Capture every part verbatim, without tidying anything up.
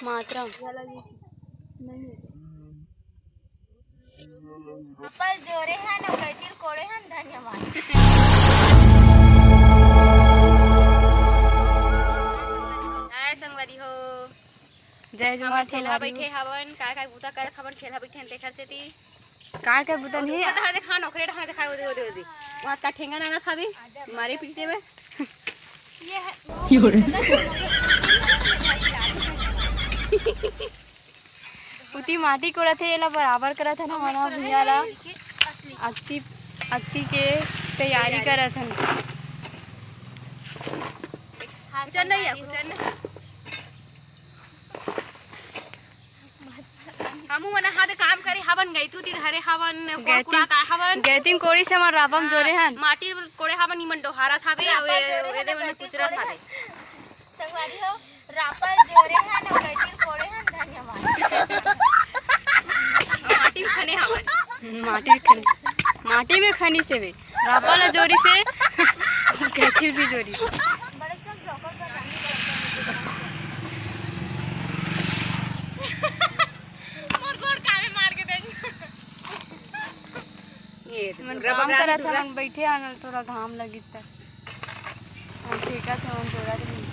मातरम। अपन जोरे हन, अउ गैतिल कोड़े हन। धन्यवाद। हाय संगवारी हो। जय जोहार हमन ठेलहा संगवारी हो। बइठे हवन, काय काय बूता करत हवन, ठेलहा बइठे हन, तेखर सेती। काय काय बूता ओ नहीं? देखा, देखा, नौकरे ढांग देखा, ओदे, ओदे, ओदे। वहाँ का ठेंगा नाना था भी, मारे पीटे में। ये है। उती माटी कोड़त हे, एला बराबर करत हन, हमन भुइयां ला अक्ति, अक्ति के तैयारी करत हन। कुचन नहीं है, कुचन नहीं। हमू मन हाथ काम करे हवन, गैतू ती धरे हवन, कोड़ गैतिन, कुड़ात आए हवन। गैतिन कोड़ी से हमर रापा म हाँ, जोरे हन। माटी कोड़े हवन, इमन डोहारत हावे, रापा ए-, जोरे एदे हन, मन गैतिन कुचरत कोड़े हावे। संगवारी हो, रापा जोरे हन, अउ गैतिल कोड़े हन, धन्यवाद। माटी में खने हवन। माटी में खने, माटी में खने से वे। रापा ला जोरी से गैतिल भी जोरी से। मोर गोड़ कामे मार के देख। ये तो मन रबर काम ब्रांड करत पूरा। हन, बइठे हन, थोड़ा घाम लगिस त। हम छेकत हवन, जोरत हवन।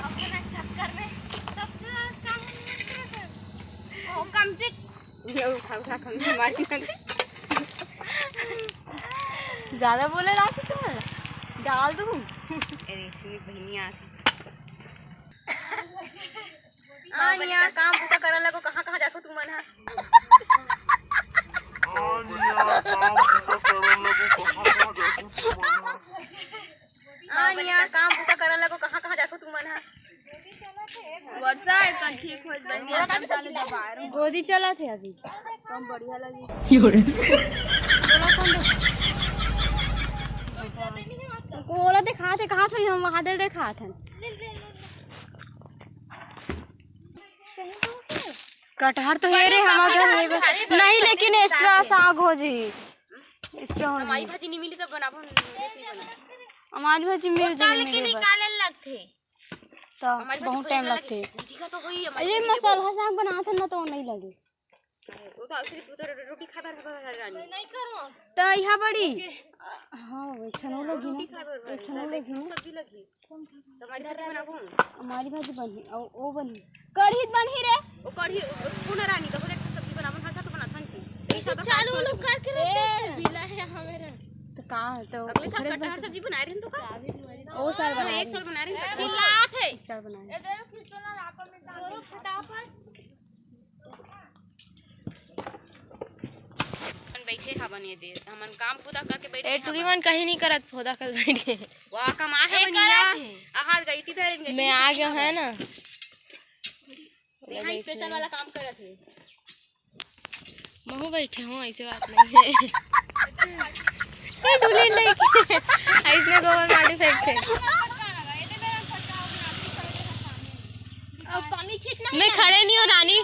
अपना चक्कर में सबसे ज्यादा काम हम करत हन। ओ, कम से ये उठा, उठा, कम से मारी ना। ज्यादा बोले लागी तो डाल दूँ। अरे, इसमें बहनिया। आ, निया, काम बूता करन लगो, कहाँ, कहाँ जाथो तुमन ह? आ, निया, काम बूता करन लगो, कहाँ, कहाँ जाथो तुमन ह? आ, निया, काम बूता करन लगो, कहाँ, कहाँ जाथो तुमन ह? वर्षा है, कल ठीक हो जाएगी, एकदम चालू दबाए रहो। गोदी चलत हे अभी। कम बढ़िया लगी। ओला देखात हे, कहाँ से हम वहाँ दे देखात हन। कटहर तो हे रे, हमर घर में नहीं, लेकिन extra साग हो जी, extra हो हमारी जी। भाजी नहीं मिली तब बनाबो, नहीं, नहीं बनाबो। हमारी भाजी मिल जाए, लेकिन निकाले लगथे। तो हमारी भाजी बहुत थोड़ी टाइम ना लगथे। लगे। दीदी का तो वही है, अरे, हमारी मसाला साग बनात हन ना, तो नहीं लगे। वो तो सिर्फ उधर रोटी खाए बर, बर, बर, रानी। नहीं करो। तो यहाँ बड़ी। हाँ, वो छनो लगी ना। रोटी खाए बर, बर, एक छनो लगी ना। सब्जी लगी। तो हमारी भाजी बनाबो। हमारी भाजी बनही, ओ, ओ बनही। कढ़ी बनही रे। ओ कढ़ी, ओ, ओ, सुन रानी, तो बोले सब्जी बनाबो, अच्छा तो बनात हन की। तो ये सब चालू लोग करके रखते हैं। बिला है हमारा। तो का, तो अगले साल कटहर सब्जी बनाए रहन तो का? ओ साल बनाए एक साल बनाए रहन। चिल्लात है। एक साल बनाए। फटाफट। हमन बैठे हवन ये दे, हमन काम पूरा करके बैठे ए, टूरी हवन। मन कहीं नहीं करत, फोदा कर बैठ गए। वाह, कमा है ए, बनिया। करत है। आहार गई थी धरे, मैं आ गया है ना। यहाँ special वाला काम करत है। महू बैठे हूँ, ऐसे बात नहीं है। ए, डुली नहीं। ऐसने गोबर माटी फेंकथे। अब पानी छीटना मैं है। खड़े नहीं हूँ रानी,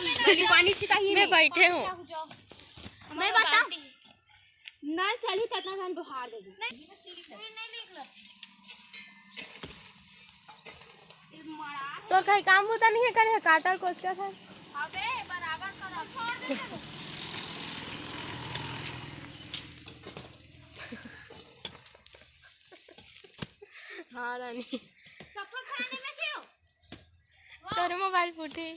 पानी छीटा ही मैं नहीं। बैठे हूँ। मैं बता, नल चली तना घन बुहार दे दी। तोर कहीं काम होता नहीं है, करे है काटल कोचकत है। अबे बराबर कर, छोड़ दे। हाँ रानी। सबको खाने में क्यों? तोरे मोबाइल फूटे।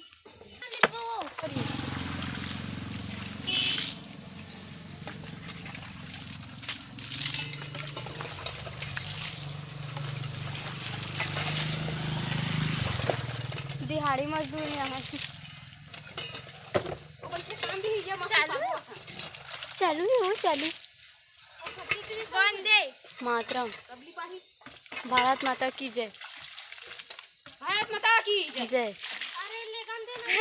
दिहाड़ी मजदूर यहाँ से। चालू है वो, चालू। वंदे मातरम। भारत माता की जय। भारत माता की जय। जय। अरे, ले गन दे ना।